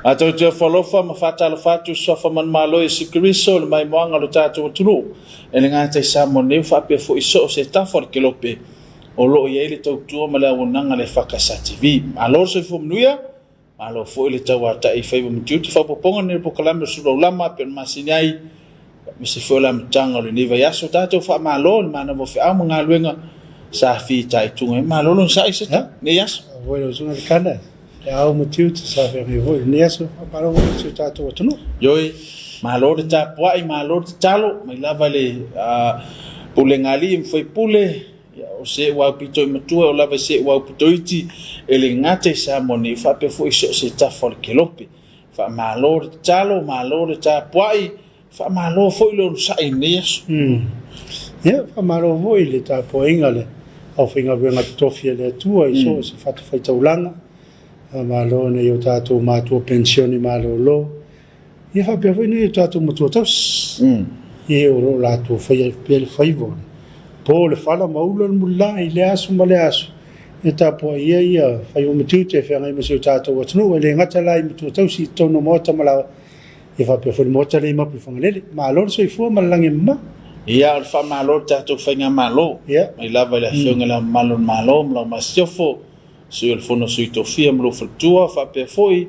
Matou te ofo alofa ma faatalofa atu i Suafa Manumalo Iesu Keriso, le maimoaga o lo tatou atunuu, e le gata i Samoa nei, faapea foi i so o se tafa o le kelope o lo o i ai le tautua ma le auaunaga a le EFKS TV. Malo le soifua manuia, malo foi le tauatai i faiva ma tiute. Faaopoopoga lenei o le polokalame o le Sulu Aulama e pei ona masani ai, aemaise foi o le amataga o lenei vaiaso. Tatou faamalo i le manava o feau ma galuega sa fitaituga ai. Malo le onosai Seta, lenei aso. Foi lau susuga i le Kana, le ao ma tiute sa feagai foi i lenei aso. Faamalo foi i si o tatou atunuu. Ioe, malo le tapuai, malo le tatalo, mai lava i le pulega a alii ma faipule, o se ua aupito i matua, o lava i se ua aupito iti, e le gata i Samoa nei, faapea foi i so o se tafa o le kelope. Faamalo le tatalo, malo le tapuai, faamalo foi le onosai i lenei aso. Ia, faamalo foi i le tapuaiga a le aufaigaluega totofi a le Atua i so o se fatafaitaulaga. Faamalo i nai o tatou matua penisione malolo. Ia faapea foi nai o tatou matua tausi. Ia o lo o latou faia ai pea le faiva o le po le fala ma ula le mulila i lea aso ma lea aso. Ia tapuaia ia faiva ma tiute e feagai ma si o tatou atunuu. E le gata la i matua tausi i totonu o maota ma laoa, ia faapea foi le maota lea i Mapuifagalele. Malo le soifua ma le lagi e mama. Ia, o le faamalo i le tatou faigamalo, mai lava i le Afioga i Le Ao Mamalu o le Malo ma lau Masiofo, Sui o le Fono a Sui Tofia ma lou faletua, faapea foi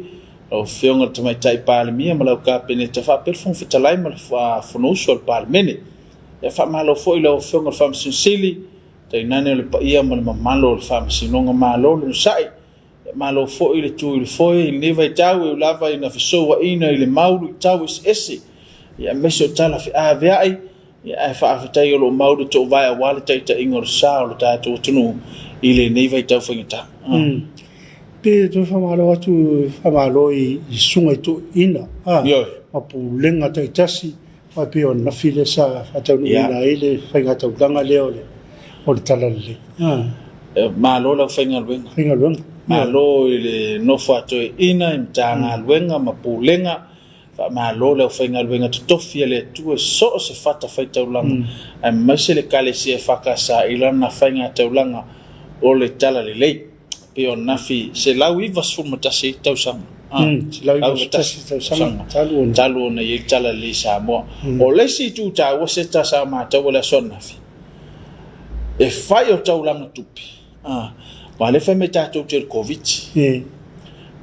lau Afioga i le Tamaitai Palemia ma lau Kapeneta, faapea le Fofoga Fetalai ma le Fonousu a le Palemene. Ia faamalo foi i lau Afioga i le Faamasino Sili, tainane o le paia ma le mamalu o le Faamasinoga. Malo le onosai, malo foi le tu i le foe i lenei vaitau e ui lava ina fesouaina i le mau luitau eseese, aemaise o tala feaveai, ae faafetai o lo o mau le toovae aua le taitaiga o le sa o le tatou atunuu i lenei vaitau faigata. Pe toe faamalo atu, faamalo i susuga i toeaiina ma pulega taitasi Aua e pei o ananafi lea sa faataunuuina ai le faigataulaga lea o le Talalelei. Malo le aufaigaluega. Faigaluega. Malo i le nofo a toeaiina i Matagaluega ma Pulega. Faamalo le aufaigaluega totofi a le Atua i so o se fatafaitaulaga, aemaise le Ekalesia EFKS i lana faigataulaga o le Talalelei. Pei o ananafi 191 tausaga. 191 tausaga talu ona i ai le Talalelei i Samoa. O le isi itu taua Seta sa matau i le aso ananafi, e fai o taulaga tupe, aua o lea e fai mai tatou te i le Koviti.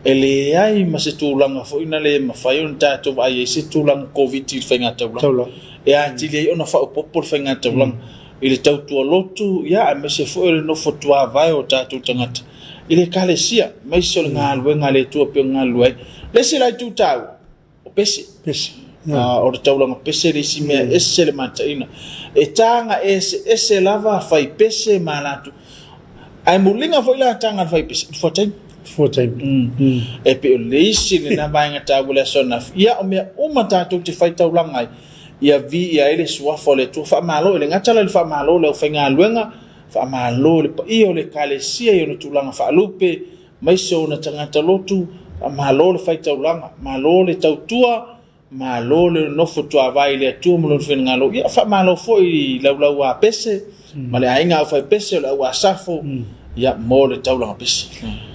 E leai ma se tulaga foi na le mafai ona tatou vaai ai se tulaga Koviti i le faigataulaga. E atili ai ona faaopoopo le faigataulaga. I le tautua lotu, ia, aemaise foi o le nofo tuavae o tatou tagata i le Ekalesia, aemaise o le galuega a le Atua e pei ona galulue ai. O le isi la itu taua, o pese. Pese. O le taulaga pese le isi mea e ese le mataina. E taga eseese lava fai pese ma latou. Ae muliga foi la taga a le fai pese, i le fuataimi. Fuataimi. E pei o le isi lena vaega taua i le aso ananafi. Ia, o mea uma tatou te faitaulaga ai, Ia viia ai le suafa o le Atua. Faamalo, e le gata la i le faamalo i le aufaigaluega, faamalo i le paia o le Ekalesia i ona tulaga faalupe, aemaise o ona tagata lotu, faamalo le faitaulaga, malo le tautua, malo le nofo tuavae i le Atua ma Lona finagalo. Ia faamalo foi i laulau a Pese ma le aiga aufaipese o le au Asafo, ia mo le taulaga pese.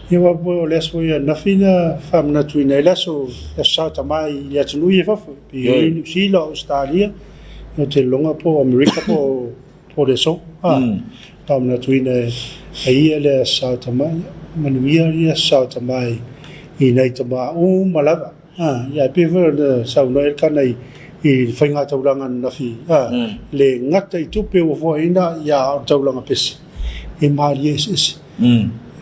Ia aua po o le aso foi ananafi na faamanatuina ai le aso Sao Tama i atunuu ia i fafo. I ai Niu Sila, Ausetalia, ou te lagona po o Amerika po o le aso. Faamanatuina e ia le Aso Sa o Tama, manuia le Aso Sa o Tama i nai tama uma lava. Ia e pei foi ona saunoa ai le Kana i le faigataulaga ananafi, le gata i tupe ua foaina, ia a o le taulaga pese, e malie eseese.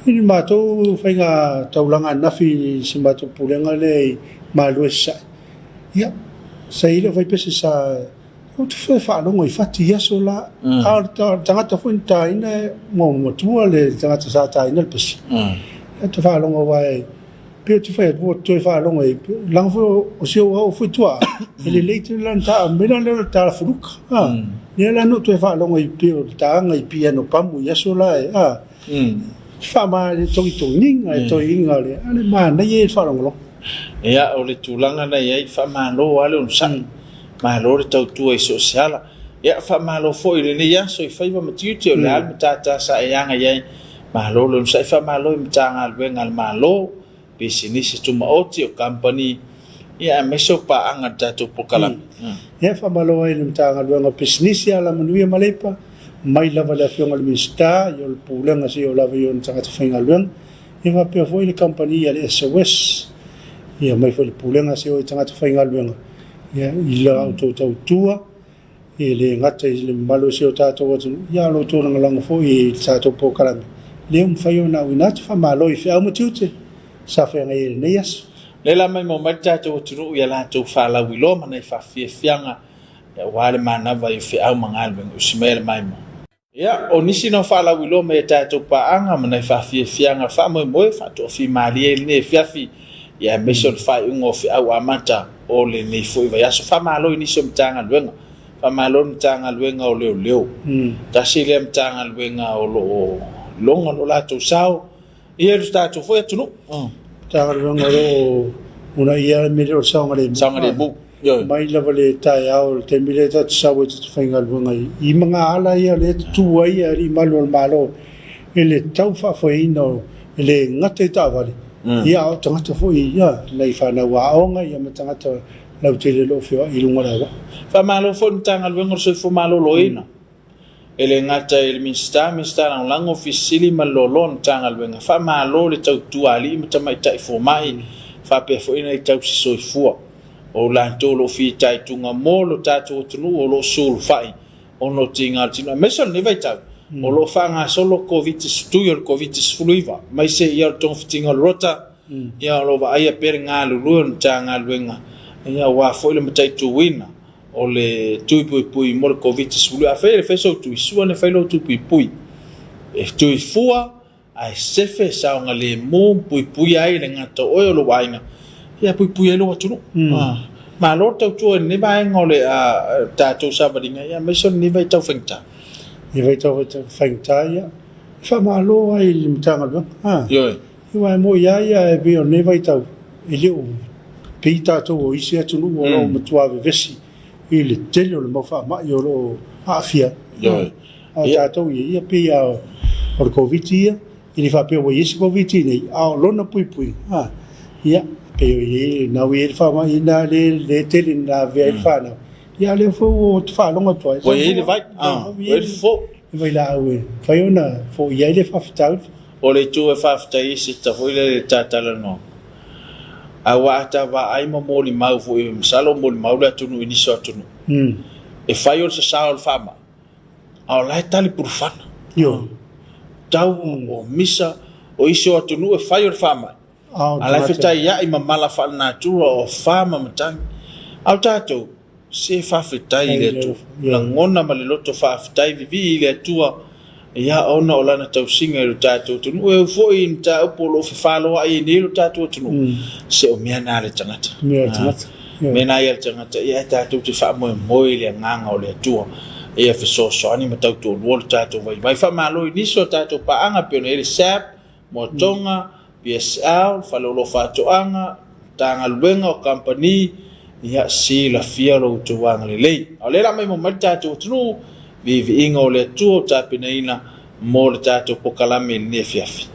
I le matou faigataulaga ananafi i si matou pulega lea i Malua i Sasae, Ia, sa i ai le aufaipese sa, ou te fia faalogo i fati i aso la, a o le tagata foi na taina, ua matua le tagata sa taina le pese. Ou te faalogo aua e, pei ou te fai atu, ua toe faalogo i, leaga foi o si ou ao foi tuaa, e lelei tele lana ta, mea la lea o le ta fuluka, a, lea la na ou toe faalogo i pei o le taaga i piano pamu i aso la e, a, Faama le togitogiga e toeaiina o le, a le manaia ia i le faalogologo. Ia, o le tulaga na i ai, faamalo lava le onosai, malo le tautua i so o se ala. Ia, faamalo foi i lenei aso i faiva ma tiute, o le a le matata sa e aga i ai, malo le onosai, faamalo i Matagaluega a le Malo, pisinisi tumaoti, o kamupani, ia aemaise o paaga i le tatou polokalame. Ia, faamalo ai i le Matagaluega o Pisinisi, Alamanuia ma Leipa, mai lava i le Afioga i le Minisita, ia o le Pulega seia oo lava i ona tagata faigaluega, ia faapea foi le kamupani a le SOS, ia mai foi i le Pulega seia oo i tagata faigaluega, ia i la outou tautua. E le gata i le mamalu o si o tatou atunuu, ia a o lo outou lagolago foi i le tatou polokalame, lea ua mafai ona auina atu. Faamalo i feau ma tiute sa feagai ai i lenei aso. Lea la maimau mai le tatou atunuu i a latou faalauiloa ma nai faafiafiaga aua le manava i feau ma galuega usi mai a le maimoa. Ia, o nisi na faalauiloa mai e tatou paaga ma nai faafiafiaga faamoemoe faatoafimalie ai lenei afiafi, ia aemaise o le faaiuga o feau amata o lenei foi vaiaso. Faamalo i nisi o Matagaluega. Faamalo i le Matagaluega o Leoleo. Tasi lea Matagaluega o lo o loga lo latou sao ia i lo tatou foi atunuu. Matagaluega o lo o uunaia le mea lea o le saogalemu. Saogalemu. Ioe. Mai lava le taeao i le taimi lea tatou te sau ai tatou te faigaluega i magaala ia lea e tutu ai alii malu o le Malo i le tau faafoeina o e le gata i taavale, ia a o tagata foi ia, nai fanau aoga ia ma tagata lautele o lo o feoai i luga o le auala. Faamalo foi i le Matagaluega o le Soifua Maloloina. E le gata i le Minisita, Minisita Lagolago, Ofisa Sili ma le Loaloa o le Matagaluega, faamalo le tautua alii ma tamaitai fomai, faapea foi nai tausi soifua. O latou o lo o fitaituga mo lo tatou atunuu o lo o sulufai ona o tiga o le tino, aemaise o lenei vaitau o lo o faagasolo Koviti, tui o le Koviti-19, aemaise ia o le togafitiga o le rota, ia o lo o vaaia pea le galulue o le Matagaluega, ia aua foi le mataituina o le tui puipui mo le Koviti-19. Afai e le fai sou tui, sua ane fai lou tui puipui. E tui fua ae sefe, saogalemu, puipuia ai le gata o oe o lou aiga, ia puipuia ai lou atunuu. Malo le tautua i lenei vaega o le tatou savaliga, ia aemaise o lenei vaitau faigata. Lenei vaitau faigata, ia, e faamalo ai i le Matagaluega. Ioe. Aua e moni lava ia e pei o lenei vaitau, e le o pei tatou o isi atunuu o lo o matua vevesi i le tele o le mau faamai o lo o aafia. Ioe. A o tatou ia, ia pei lava o le Koviti ia, e le faapea ua i ai se Koviti nei, a o lona puipuiga, ia, pei o i ai, lena ua i ai le faamai lena lea e tele ina lavea ai le fanau. Ia, a o lea foi ua ou faalogo atu ai, Ua i ai le vai, ua i ai le fofo. Le vailaau e mafai ona foia ai le faafitauli. O le itu e faafetai ai se foi lele ta talanoaga, aua a ta vaai ma molimau foi, masalo o molimau le atunuu i nisi o atunuu, e fai o le sasao o le faamai, a o la e tali pulufana. Ioe. Tau o misa o isi o atunuu e fai o le faamai, a la e fetaiai ma mala faalenatura o afa ma matagi. A o tatou, Se faafetai i le Atua. Lagona ma le loto faafetai vivii i le Atua, ia ona o Lana tausiga i lo tatou atunuu. E ui foi i mataupu o lo o fefaloai ai nei lo tatou atunuu, se o mea na a le tagata. Mea na ia le tagata, ia ae tatou te faamoemoe i le agaga o le Atua ia fesoasoani ma tautoalua lo tatou vaivai. Faamalo i nisi o tatou paaga pei ona i ai le SABB, Moatoga, PSL, Faleolo Faatoaga, Matagaluega o Kamupani, ia silafia lo outou agalelei. A o lea la maimoa mai le tatou atunuu, viiviiga o le Atua ua tapenaina mo le tatou pokalame i lenei afiafi.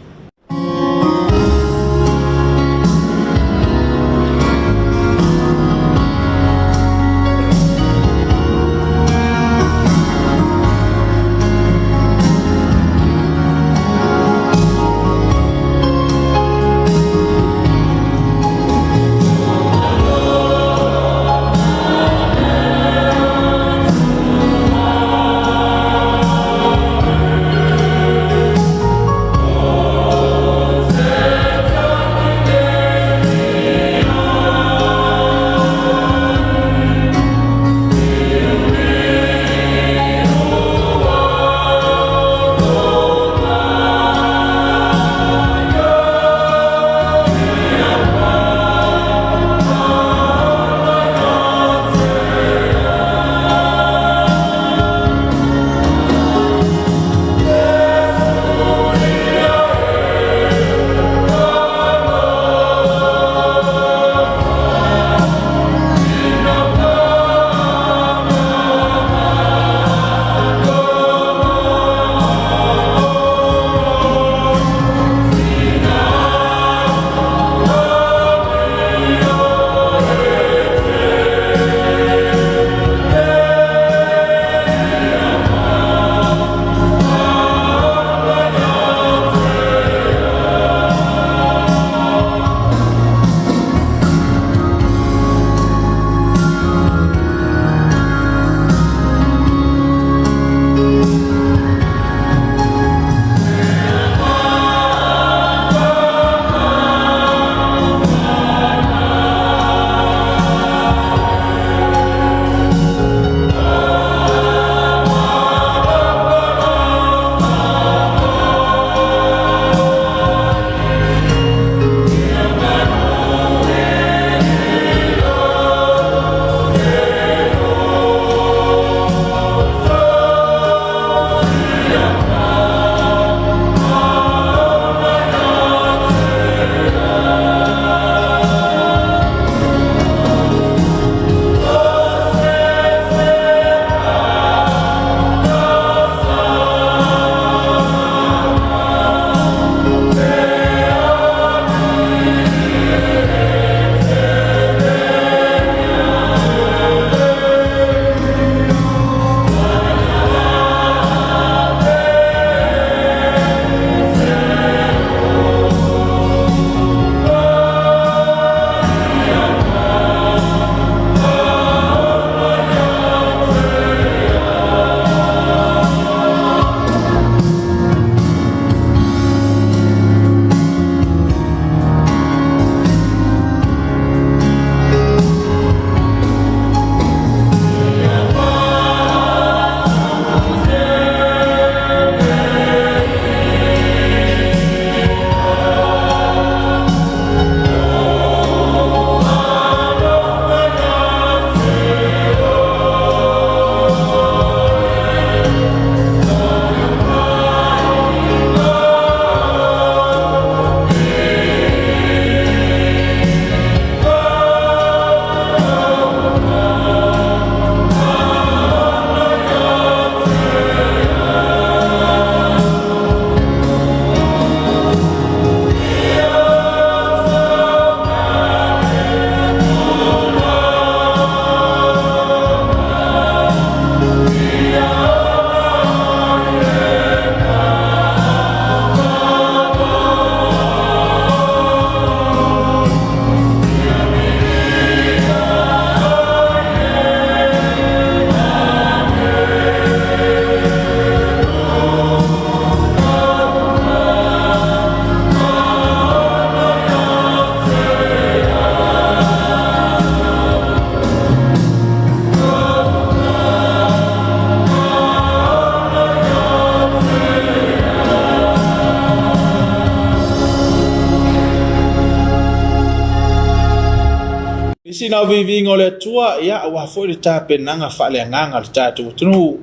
Nisi na o viiviiga o le Atua, ia, aua foi le tapenaga faaleagaga a le tatou atunuu,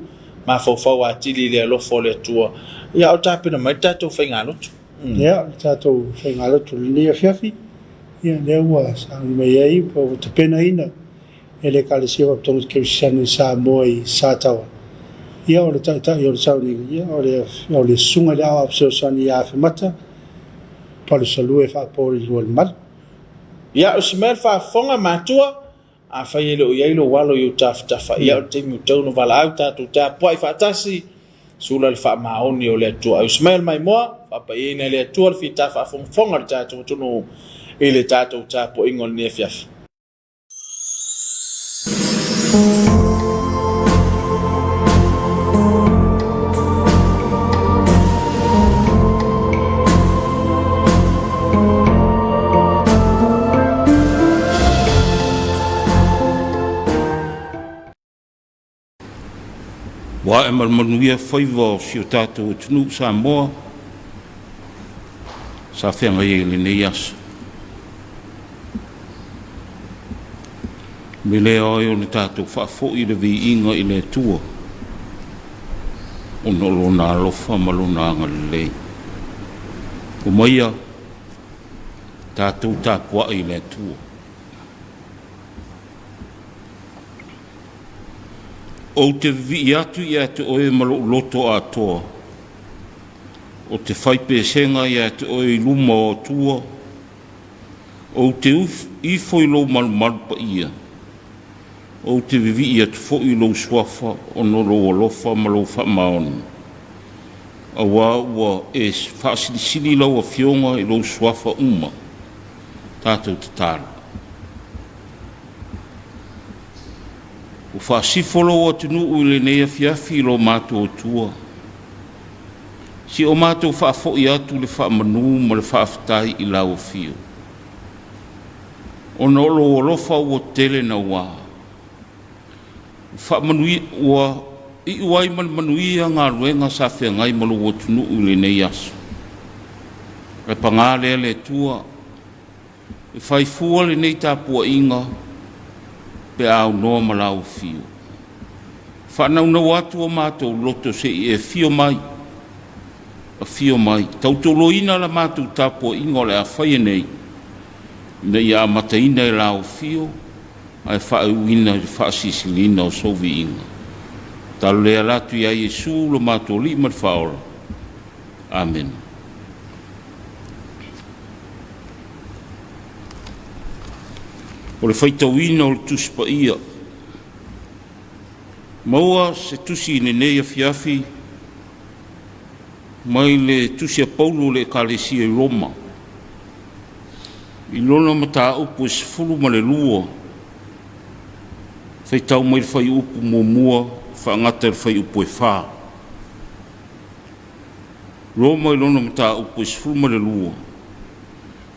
mafaufau atili i le alofa o le Atua, ia, o tapena mai le tatou faigalotu. Ia, le tatou faigalotu i lenei afiafi, ia, lea ua sauni mai ai, ua tapenaina e le Ekalesia Faapitoga Kerisiano i Samoa i Sataoa. Ia, o le taitai o le sauniga, ia, o le Susuga i le Aoao Fesoasoani ia Afemata Palusalue Faapoolilualemala. Ia, o si mea le faafofoga, matua, afai e le o i ai lou alo i ou tafatafa, ia o le taimi ua tatau ona valaau tatou tapuai faatasi, sula le faamaoni o le Atua. Ausi mai o le maimoa, faapaiaina e le Atua le fita faafogafoga o le tatou atunuu i le tatou tapuaiga o lenei afiafi. Ua ae ma le manuia faiva o si o tatou atunuu Samoa sa feagai ai i lenei aso. Me le ao ai ona tatou faafoi le viiga i le Atua ona o Lona alofa ma Lona agalelei. Omaia tatou tapuai i le Atua. Ou te vivii atu ia te oe ma lou loto atoa, o te fai pesega ia te oe i luma o Atua, ou te ifo i lou malumalu paia, ou te vivii atu foi i lou suafa ona o lou alofa ma lou faamaoni, auā ua e faasilisili lau Afioga i lou suafa uma. Tatou tatalo. Ua faasifo lou atunuu i lenei afiafi i lo matou Atua. Si o matou faafoi atu le faamanu ma le faafetai i lau afio, ona o lou alofa ua tele naua. Ua faamanuia, ua iu ai ma le manuia galuega sa feagai ma lou atunuu i lenei aso. Ae paga lea le Atua, e fai fua lenei tapuaiga pe a aunoa ma lau afio. Faanaunau atu o matou loto se i e afio mai, afio mai, tautoloina la matou tapuaiga o le a faia nei, ina ia amataina e lau afio ae faaiuina i le faasilisiliina o sou viiga. Talo le ala atu ia Iesu lo matou Alii ma le Faaola. Amene. O le faitauina o le Tusi Paia. Maua se tusi i lenei afiafi mai le tusi a Paulo i le Ekalesia i Roma, i lona mataupu e 12, faitau mai le fuaiupu muamua faagata i le fuaiupu e 4. Roma i lona mataupu e 12,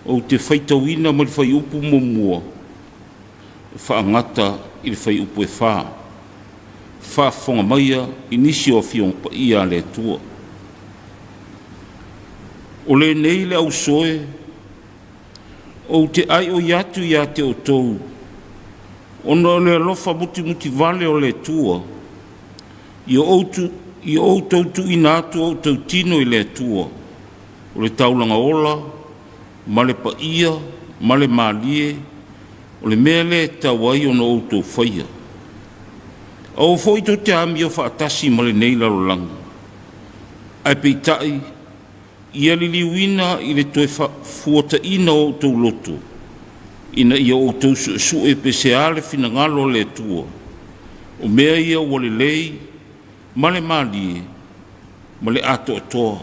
ou te faitauina mai le fuaiupu muamua e faagata i le fuaiupu e 4. Faafofoga maia i nisi o Afioga Paia a le Atua. O lenei le ausoe, ou te aioi atu ia te outou, ona o le alofa mutimutivale o le Atua, ia outou tuuina atu outou tino i le Atua, o le taulaga ola ma le paia ma le malie, o le mea lea e tatau ai ona outou faia. Aua foi tou te amio faatasi ma lenei lalolagi, ae peitai ia liliuina i le toe fuataina o outou loto, ina ia outou suesue pe se a le finagalo o le Atua, o mea ia ua lelei ma le malie ma le atoatoa.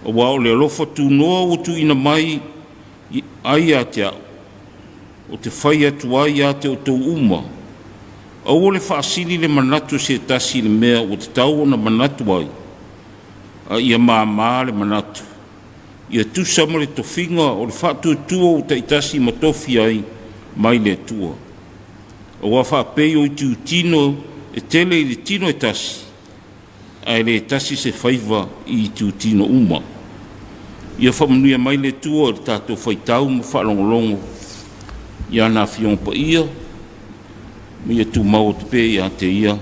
Aua o le alofa tunoa ua tuuina mai ai ia te au, o te fai atu ai ia te outou uma, aua le faasili le manatu o se tasi i le mea ua tatau ona manatu ai, a ia māmā le manatu, ia tusa ma le tofiga o le faatuatua ua taitasi ma tofi ai mai le Atua. Aua faapei o itiutino e tele i le tino e tasi, ae le tasi se faiva i itutino uma. Ia faamanuia mai le Atua i le tatou faitau ma faalogologo. I ana Afioga Paia, ma ia tumau atu pea ia te Ia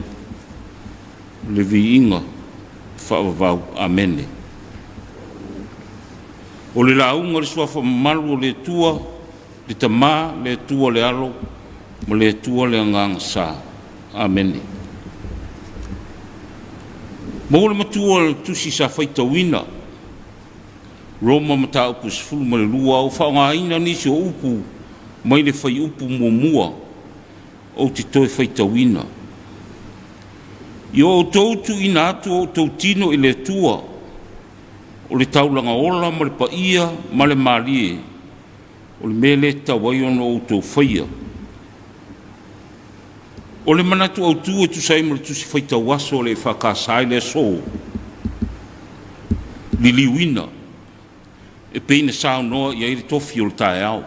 le viiga faavavau. Amene. O le lauga i le Suafa mamalu o le Atua le Tama, le Atua le Alo, ma le Atua le Agaga Sa. Amene. Maua le matua o le tusi sa faitauina, Roma mataupu 12, a o faaaogaina nisi o upu mai le fuaiupu muamua ou te toe faitauina. I o outou tuuina atu o outou tino i le Atua, o le taulaga ola ma le paia ma le malie, o le mea lea e tatau ai ona outou faia. O le manatu autu e tusa ai ma le tusi faitau aso o le EFKS i le aso, liliuina e pei na saunoa i ai le tofi o le taeao.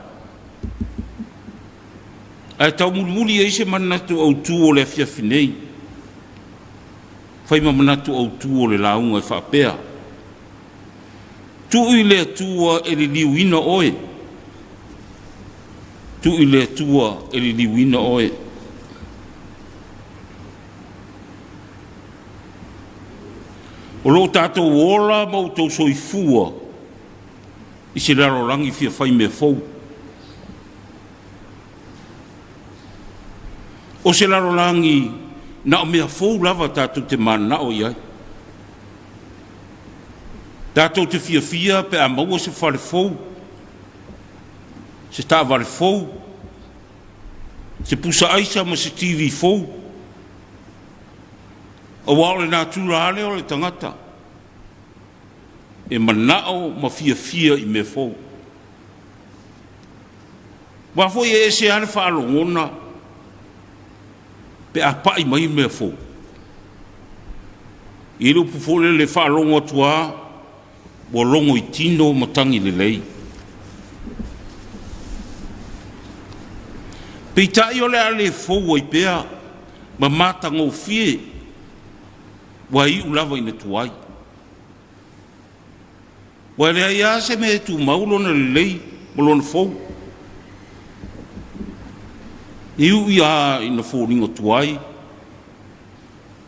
Ae taumulimuli ai se manatu autu o le afiafi nei, fai ma manatu autu o le lauga e faapea, Tuu i le Atua e liliuina oe. Tuu i le Atua e liliuina oe. O lo o tatou ola ma outou soifua i se lalolagi fia fai mea fou. O se lalolagi na o mea fou lava tatou te mananao i ai. Tatou te fiafia pe a maua se fale fou, se taavale fou, se pusa aisa ma se TV fou. Aua o le natura lava lea o le tagata e manao ma fiafia i mea fou. Aua foi e ese lava le faalogona pe a pai mai mea fou. E i ai le upu foi lele e faalogo atu lava ua logo i tino matagi lelei. Peitai o le a le fou ai pea ma matagofie ua iu lava ina tuai. Ua leai lava se mea e tumau lona lelei ma lona fou. E ui lava ina foliga tuai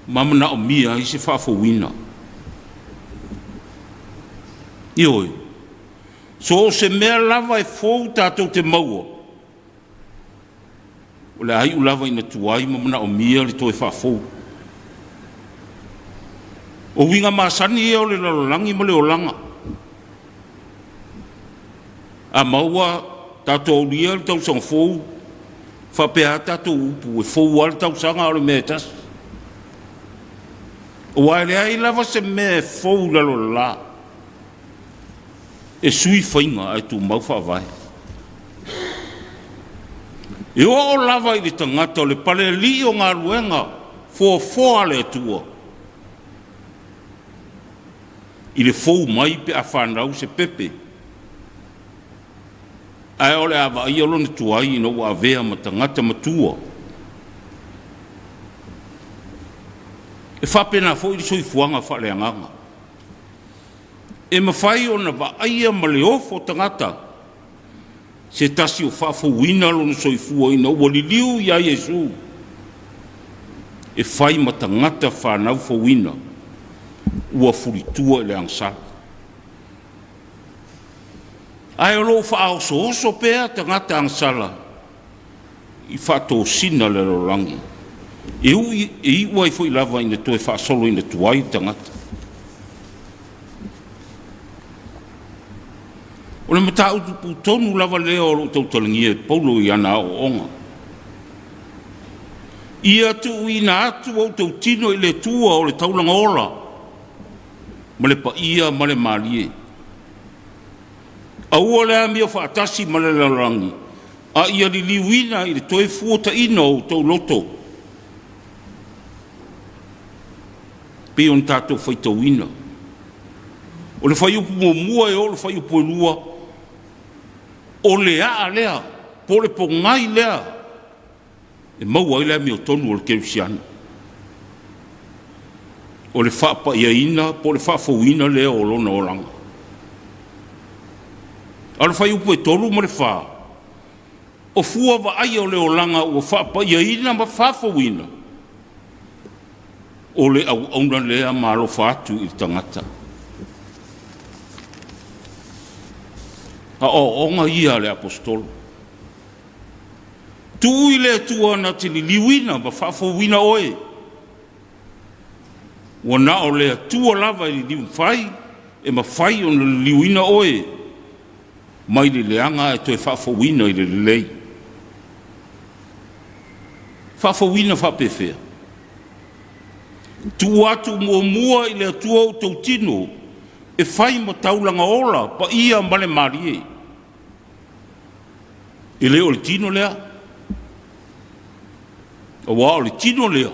ma manaomia ai se faafouina. Ioe, so o se mea lava e fou tatou te maua, O le a iu lava ina tuai ma manaomia le toe faafou. O uiga masani ia o le lalolagi ma le olaga. A maua tatou aulia le tausaga fou, faapea a tatou upu, e fou lava le tausaga a o le mea e tasi. Aua e leai lava se mea e fou i lalo o le la. E sui faiga ae tumau faavae. E oo lava i le tagata o le palealii o galuega foafoa a le Atua i le fou mai pe a fanau se pepe, ae o le a vaaia lona tuai ina ua avea ma tagata matua. E faapena foi le soifuaga faaleagaga. E mafai ona vaaia ma le ofo tagata se tasi o faafouina lona soifua ina ua liliu iā Iesu e fai ma tagata fanau fouina ua fulitua i le agasala. Ae o lo o faaosooso pea tagata agasala i faatosina le lalolagi, e ui e iu ai foi lava ina toe faasoloina tuai le tagata. O le mataupu tonu lava lea o lo o tautalagia e Paulo i ana aoaoga. Ia tuuina atu outou tino i le Atua o le taulaga ola ma le paia ma le malie. Aua le amio faatasi ma le lalolagi, a ia liliuina i le toe fuataina o outou loto, pei ona tatou faitauina. O le fuaiupu muamua e oo i le fuaiupu e lua, o le aa lea, po o le pogai lea e maua ai le amiotonu o le kerisiano. O le faapaiaina po o le faafouina lea o lona olaga. A o le fuaiupu e 3 ma le 4, O fua vaaia o le olaga ua faapaiaina ma faafouina, o le auauna lea ma alofa atu i le tagata. Aoaoga ia a le Aposetolo. Tuu i le Atua na te liliuina ma faafouina oe. Ua na o le Atua lava e liliu mafai, e mafai ona liliuina oe mai le leaga ae toe faafouina i le lelei. Faafouina faapefea? Tuu atu muamua i le Atua outou tino e fai ma taulaga ola, paia ma le malie. E le o le tino lea, aua o le tino lea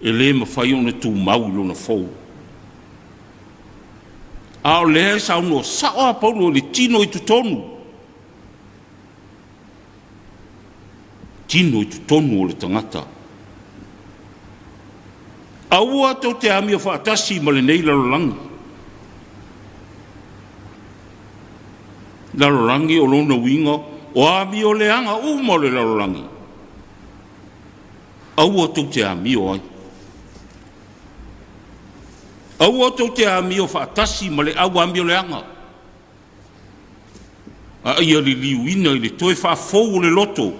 e le mafai ona tumau i lona fou. A o lea e saunoa sao a Paulo i le tino i totonu, tino i totonu o le tagata. Aua tou te amio faatasi ma lenei lalolagi. Lalolagi o lona uiga o amio leaga uma o le lalolagi. Aua tou te amio ai. Aua tou te amio faatasi ma le au amio leaga. A ia liliuina i le toe faafou o le loto.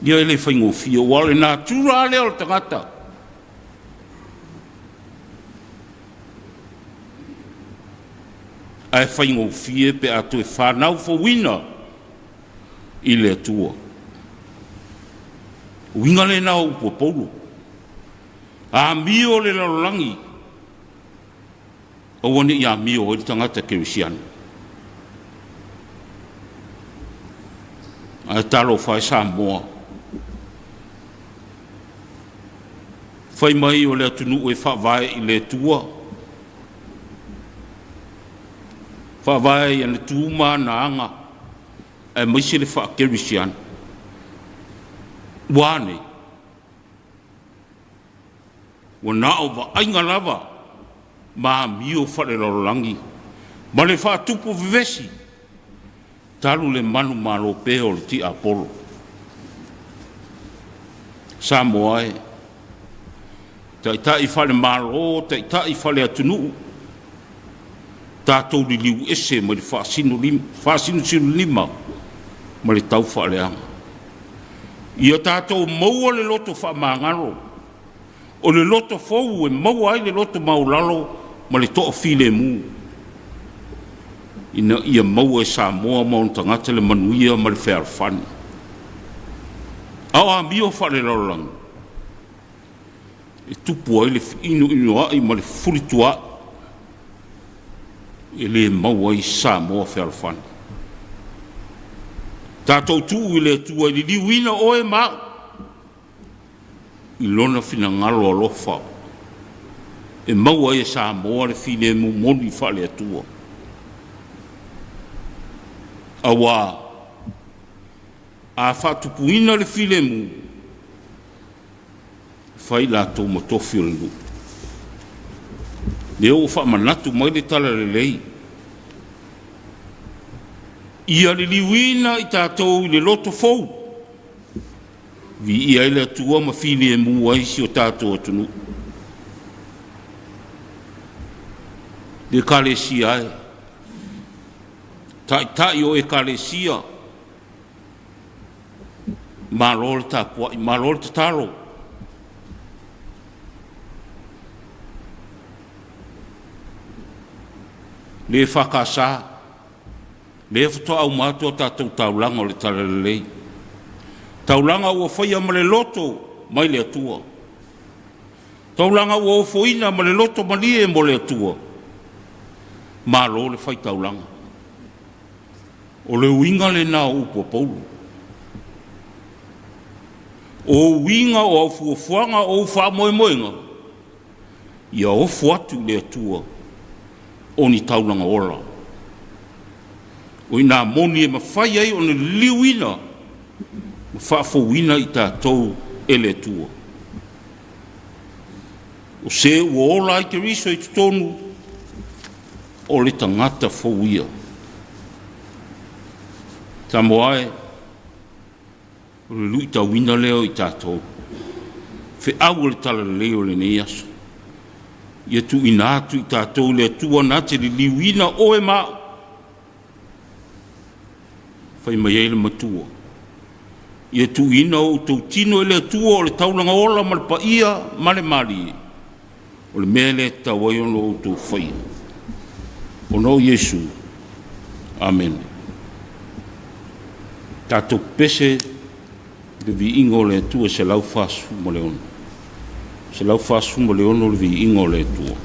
Ia e le faigofie, aua o le natura lea o le tagata. Ae faigofie pe a toe fanau fouina i le Atua. Uiga lena o upu a Paulo. Amio le lalolagi, aua ne i amio ai le tagata kerisiano. Ae talofa e Samoa. Fai mai o le atunuu e faavae i le Atua, faavae i ana tu ma ana aga, aemaise le faakerisiano. Ua a nei? Ua na o vaaiga lava ma amio faalelalolagi ma le faatupu vevesi talu le manumalo pea o le tiapolo. Samoa e, taitai faale-Malo, taitai faale-atunuu, tatou liliu ese mai le faasinosinolima ma le taufaaleaga. Ia tatou maua le loto faamagalo, o le loto fou e maua ai le loto maualalo ma le toafilemu, ina ia maua e Samoa ma ona tagata le manuia ma le fealofani. A o amio faalelalolagi e tupu ai le feinoinoai ma le fefulituaai, e le maua ai Samoa fealofani. Tatou tuu i le Atua e liliuina oe ma au i lona finagalo alofa e maua ai e Samoa le filemu moni faale-Atua. Aua a faatupuina le filemu, e fai latou ma tofi o le nuu. Lea ua faamanatu mai le talalelei, ia liliuina i tatou i le loto fou, viia ai le Atua ma filemu ai si o tatou atunuu. Le Ekalesia e, taitai o Ekalesia, malo le tapuai, malo le tatalo. Le EFKS, lea faatoa uma atu a tatou taulaga o le Talalelei. Taulaga ua faia ma le loto mai le Atua. Taulaga ua ofoina ma le loto malie mo le Atua. Malo le fai taulaga. O le uiga lena o upu a Paulo. O uiga o au fuafuaga o ou faamoemoega, ia ofo atu i le Atua o ni taulaga ola. O ina moni e mafai ai ona liliuina ma faafouina i tatou e le Atua. O se ua ola ai Keriso i totonu. O le tagata fou ia. Samoa e, o le luitauina lea o i tatou. Feau o le talalelei o lenei aso. Ia tuuina atu i tatou i le Atua na te liliuina oe ma au. Fai mai ai le matua, Ia tuuina o outou tino i le Atua o le taulaga ola ma le paia ma le malie, o le mea lea e tatau ai ona outou faia, ona o Iesu. Amene. Tatou pese i le viiga o le Atua 146. 146 le viiga o le Atua.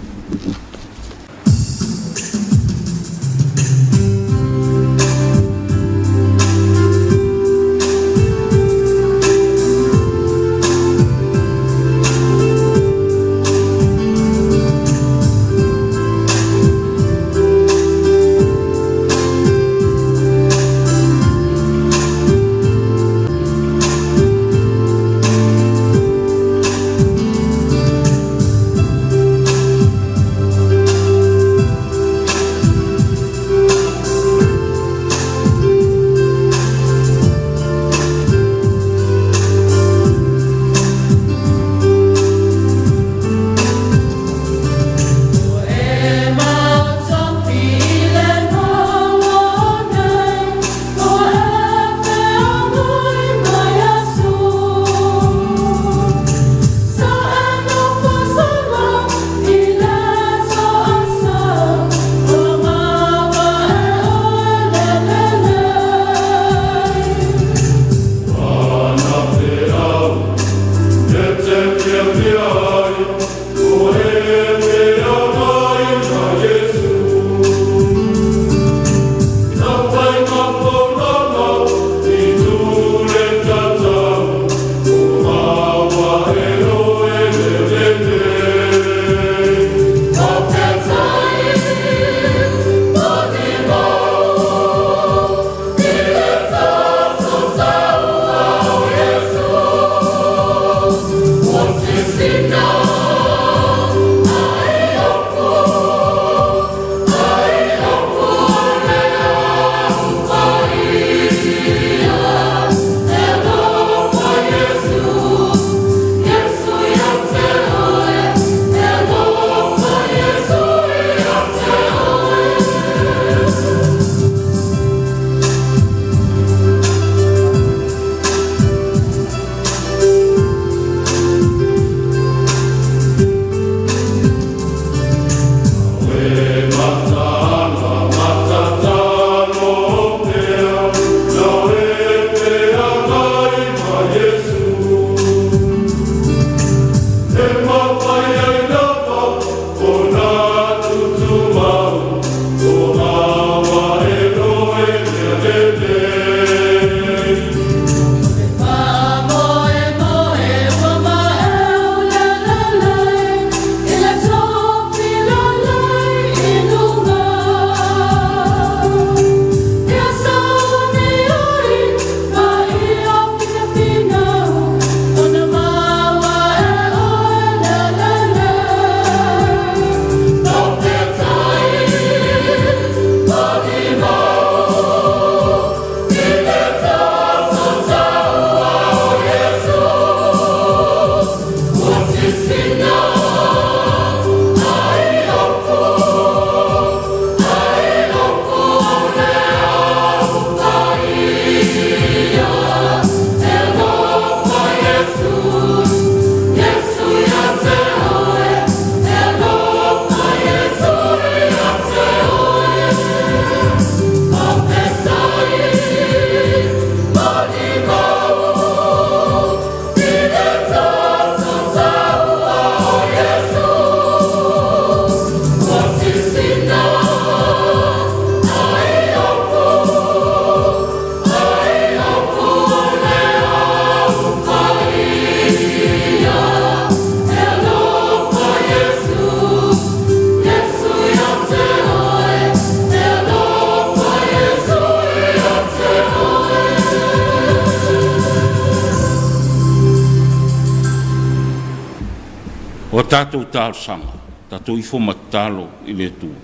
O a tatou talosaga, tatou ifo ma tatalo i le Atua.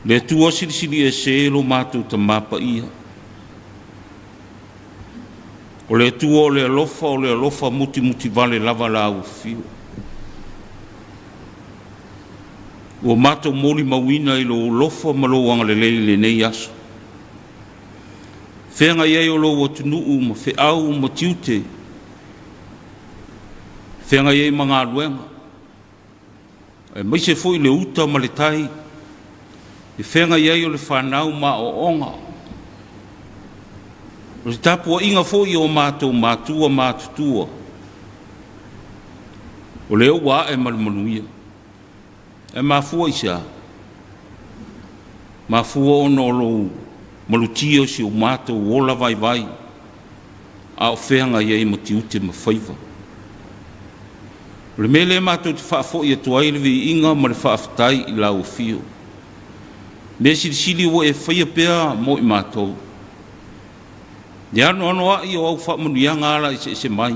Le Atua Silisili Ese lo matou Tamā Paia, o le Atua o le alofa, o le alofa mutimutivale lava Lau Afio. Ua matou molimauina i Lou alofa ma Lou agalelei i lenei aso. Feagai ai o Lou atunuu ma feau ma tiute, feagai ai ma galuega, aemaise foi le uta ma le tai, e feagai ai o le fanau ma aoaoga. O le tapuaiga foi o matou matua matutua, o lea ua ae ma le manuia. E mafua i se a? Mafua ona o lou malutia o si o matou ola vaivai, a o feagai ai ma tiute ma faiva. O le mea lea matou te faafoi atu ai le viiga ma le faafetai i lau afio. Mea silisili ua e faia pea mo i matou. Le anoanoai o au faamanuiaga ala eseese mai.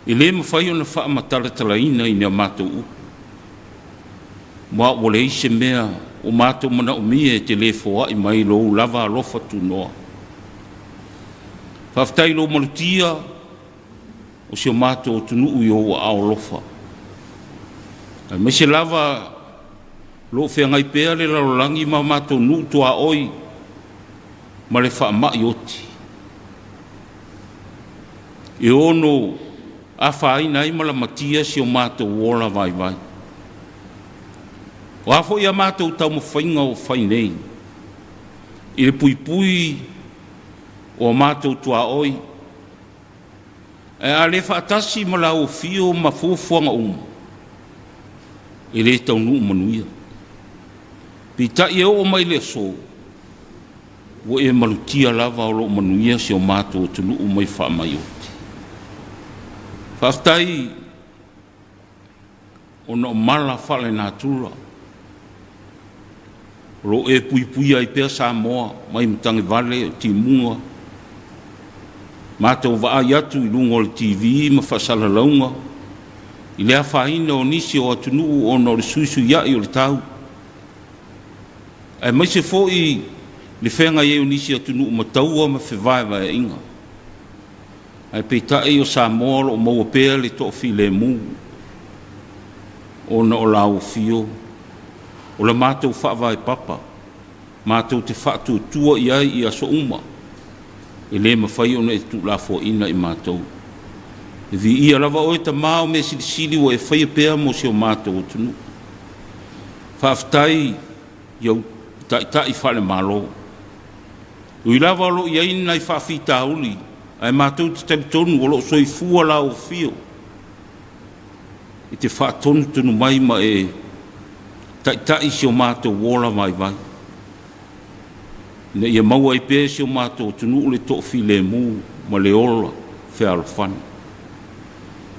E le mafai ona faamatalatalaina i nea matou upu. Ma ua leai se mea o matou manaomia e te le foai mai lou lava alofa tunoa. Faafetai i lou malutia o si o matou atunuu i ou aao alofa. Aemaise lava loo feagai pea le lalolagi ma matou nuu tuaoi ma le faamai oti. E ono afaina ai ma lamatia si o matou ola vaivai. O a foi a matou taumafaiga o fai nei, i le puipui o a matou tuaoi, ae a le faatasi ma lau afio ma fuafuaga uma, e le taunuu manuia. Peitai e oo mai le aso, ua e malutia lava o loo manuia si o matou atunuu mai faamai oti. Faafetai ona o mala faalenatura o loo e puipuia ai pea Samoa mai matagivale o timuga. Matou vaai atu i luga o le TV ma faasalalauga i le afaina o nisi o atunuu ona o le suisuiai o le tau, aemaise foi le feagai ai o nisi atunuu ma taua ma fevaevaeaiga. Ae peitai o Samoa o loo maua pea le toafilemu ona o lau afio o le matou faavae papa matou te faatuatua i ai i aso uma, e le mafai ona e tuulafoaina i matou. E viia lava oe Tamā o mea silisili ua e faia pea mo si o matou atunuu. Faafetai i au taitai faale-Malo. Ui lava o loo i ai nai faafitauli, ae matou te talitonu o loo soifua lau afio e te faatonutonu mai ma e taitai si o matou ola vaivai, ina ia maua ai pea si o matou atunuu le toafilemu ma le ola fealofani.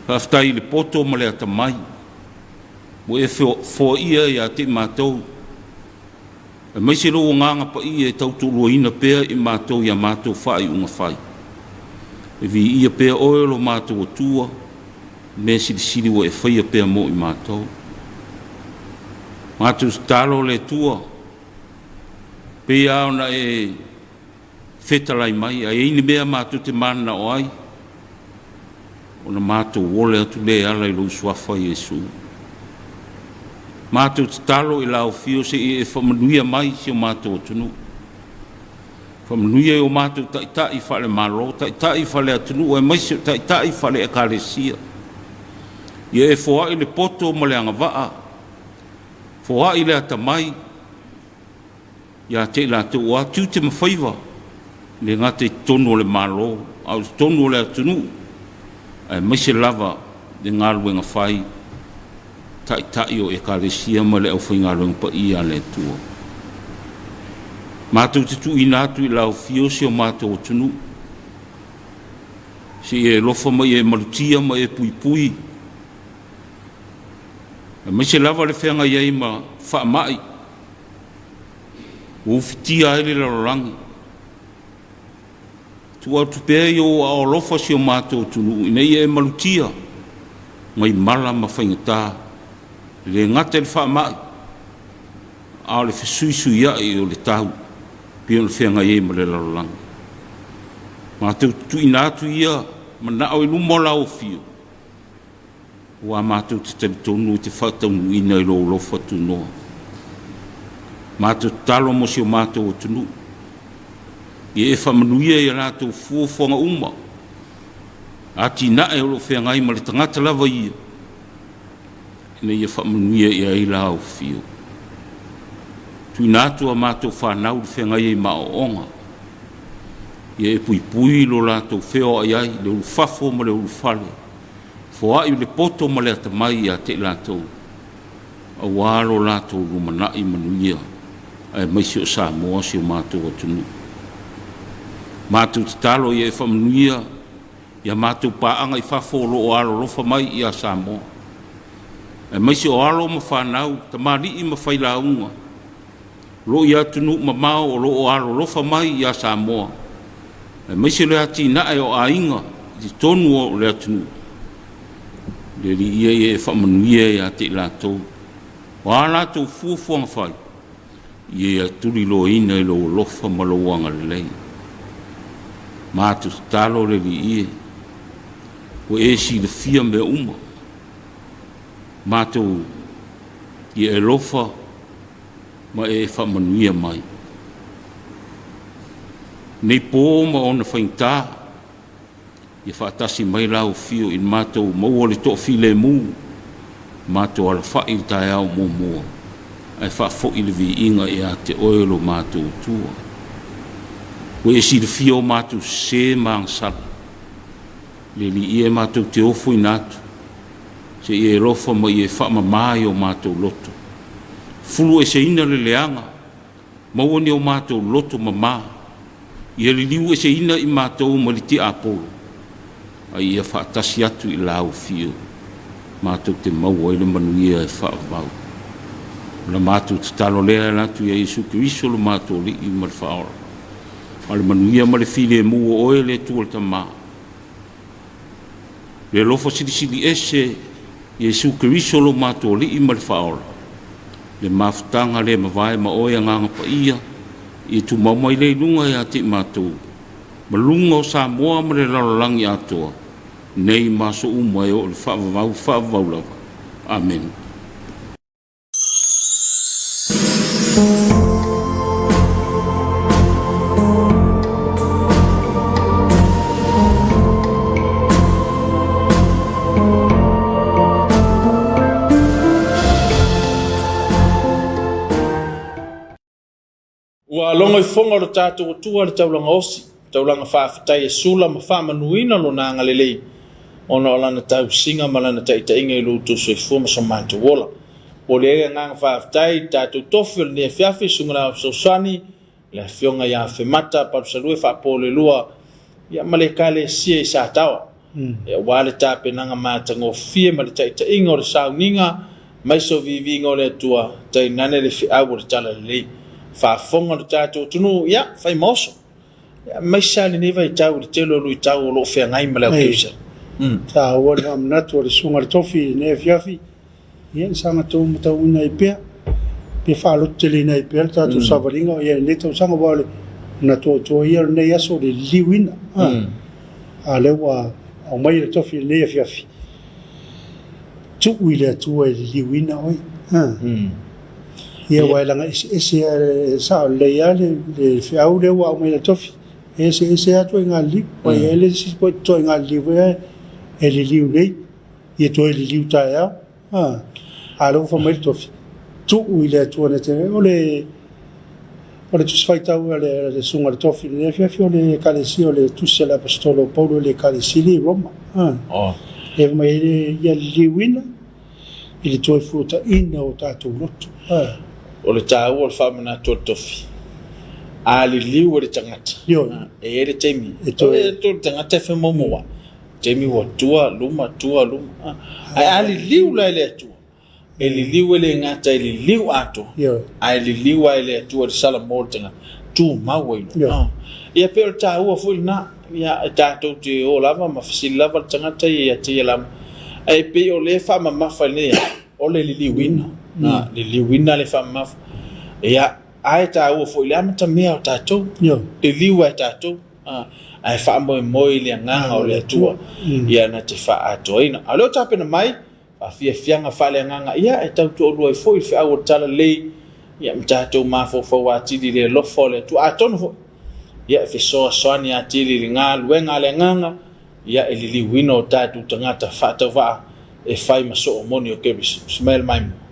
Faafetai i le poto ma le atamai ua e foaia ia te i matou, aemaise lou agaga paia e tautoaluaina pea i matou ia matou faaiuga fai. E viia pea oe o lo matou Atua, mea silisili ua e faia pea mo i matou. Matou tatalo le Atua, pei lava ona e fetalai mai, a i ai ni mea matou te mananao ai, ona matou ole atu lea e ala i lou suafa Iesu. Matou tatalo i lau afio se i e faamanuia mai si o matou atunuu. Faamanuia i o matou taitai faale-Malo, taitai faale-atunuu, aemaise o taitai faale-Ekalesia. Ia e foai le poto ma le agavaa, foai le atamai ia te i latou o a tiute ma faiva, le gata i totonu o le Malo, a o totonu o le atunuu, aemaise lava le galuega fai taitai o Ekalesia ma le aufaigaluega paia a le Atua. Matou te tuuina atu i lau afio si o matou atunuu, se i e alofa ma e malutia ma e puipui, aemaise lava le feagai ai ma faamai ua ufitia ai le lalolagi. Tuu atu pea i ou aao alofa si o matou atunuu ina ia e malutia mai mala ma faigata, e le gata i le faamai, a o le fesuisuia'i o le tau pei ona feagai ai ma le lalolagi. Matou te tuuina atu ia manao i luma o lau Afio, aua matou te talitonu e te faataunuuina i lou alofa tunoa. Matou tatalo mo si o matou atunuu, ia e faamanuia i a latou fuafuaga uma, atinae o lo o feagai ma le tagata lava ia, ina ia faamanuia i ai lau Afio. Tuuina atu a matou fanau i le feagai ai ma aoaoga, ia e puipui lo latou feoai ai, le ulufafo ma le ulufale, foai le poto ma le atamai ia te i latou, aua lo latou lumanai manuia, aemaise o Samoa si o matou atunuu. Matou tatalo ia e faamanuia ia matou paaga i fafo o lo o alolofa mai ia Samoa, aemaise o alo ma fanau, tamalii ma failauga, o lo o i atunuu mamao o lo o alolofa mai ia Samoa, aemaise le atinae o aiga i totonu o le atunuu. Le Alii ia ia e faamanuia ia te i latou, o a latou fuafuaga fai, ia ia tuliloaina i lou alofa ma lou agalelei. Matou tatalo le Alii e, ua e silafia mea uma, matou ia e alofa ma e faamanuia mai. Nei pō ma ona faigata, ia faatasi mai lau afio i le matou maua le toafilemu, matou alafa'i i le taeao muamua, ae faafo'i le viiga ia te oe lo matou Atua. Ua e silafia o matou sesē ma agasala, le Alii e matou te ofoina atu, seia e alofa ma ia e faamamā i o matou loto. Fulueseina le leaga, maua ni o matou loto mamā, ia liliueseina i matou ma le tiapolo, a ia faatasi atu i lau afio, matou te maua ai le manuia e faavavau. O la matou tatalo lea e ala atu ia Iesu Keriso lo matou Alii ma le Faaola. A o le manuia ma le filemu o oe le Atua le Tama, le alofa silisili ese Iesu Keriso lo matou Alii ma le Faaola, le mafutaga le mavae ma oe Agaga Paia, ia tumau mai lea i luga ia te i matou, ma luga o Samoa ma le lalolagi atoa, nei ma aso uma e oo i le faavavau faavavau lava. Amene. Ua logo i foga o lo tatou Atua le taulaga osi, taulaga faafetai e sula ma faamanuina lona agalelei ona o lana tausiga ma lana taitaiga i lo outou soifua ma so matou ola. Momoli ai le agaga faafetai i le tatou tofi o lenei afiafi, Susuga i le Ao Fesoasoani, le Afioga ia Afemata Palusalue Faapolelua, ia ma le Ekalesia i Sataoa, aua le tapenaga matagofie ma le taitaiga o le sauniga aemaise o viiviiga o le Atua, tainane le feau o le Talalelei. Faafofoga lo tatou atunuu, ia, fai ma oso. Aemaise lava lenei vaitau i le tele o luitau o lo o feagai ma le aukerisiano. Taua le faamanatu o le Susuga i le Tofi i lenei afiafi, ia e saga tou matauina ai pea, pe faalototeleina ai pea le tatou savaliga o i ai i lenei tausaga, aua o le manatu autu ia o lenei aso o le liliuina. A o lea ua aumai e le Tofi i lenei afiafi, tuu i le Atua e liliuina oe. Ia aua e leaga eseese lava, e sao lelei lava le feau lea ua aumai e le Tofi, e eseese lava ituaiga liliu. Aua e i ai le isi ituaiga liliu foi lea e liliu nei, ia toe liliu taeao. A o lea ua fai mai le Tofi, tuu i le Atua na te... O le O le Tusi Faitau a le Susuga i le Tofi i lenei afiafi, o le Ekalesia o le Tusi a le Aposetolo o Paulo i le Ekalesia i Roma. E fai mai ai, ia liliuina i le toe fuataina o tatou loto. O le taua o le faamanatu o le tofi, a liliu e le tagata, e i ai le taimi, e toe le tagata e femaumauai, taimi ua tua luma, tua luma, ae a liliu la e le Atua, E liliu e le gata e liliu atoa, ae liliu lava e le Atua i le salamo o le tagata, tumau ai loa. Ia pei o le taua foi lena, ia e tatou te o lava ma fesili lava le tagata ia ia te ia lava, ae pei o lea e faamamafa i lenei aso, o le liliuina, liliuina le faamamafa. Ia, ae taua foi i le amatamea o tatou, liliu ai tatou, ae faamoemoe i le Agaga o le Atua, ia na te faaatoaina. A o lea ua tapena mai faafiafiaga faaleagaga, ia e tau toalua ai foi le feau o le Talalelei, ia ma tatou mafaufau atili i le alofa o le Atua. Atonu foi, ia e fesoasoani atili i le galuega a le Agaga, ia e liliuina o tatou tagata faatauvaa e fai ma soo moni o Keriso. Ismael Maimu.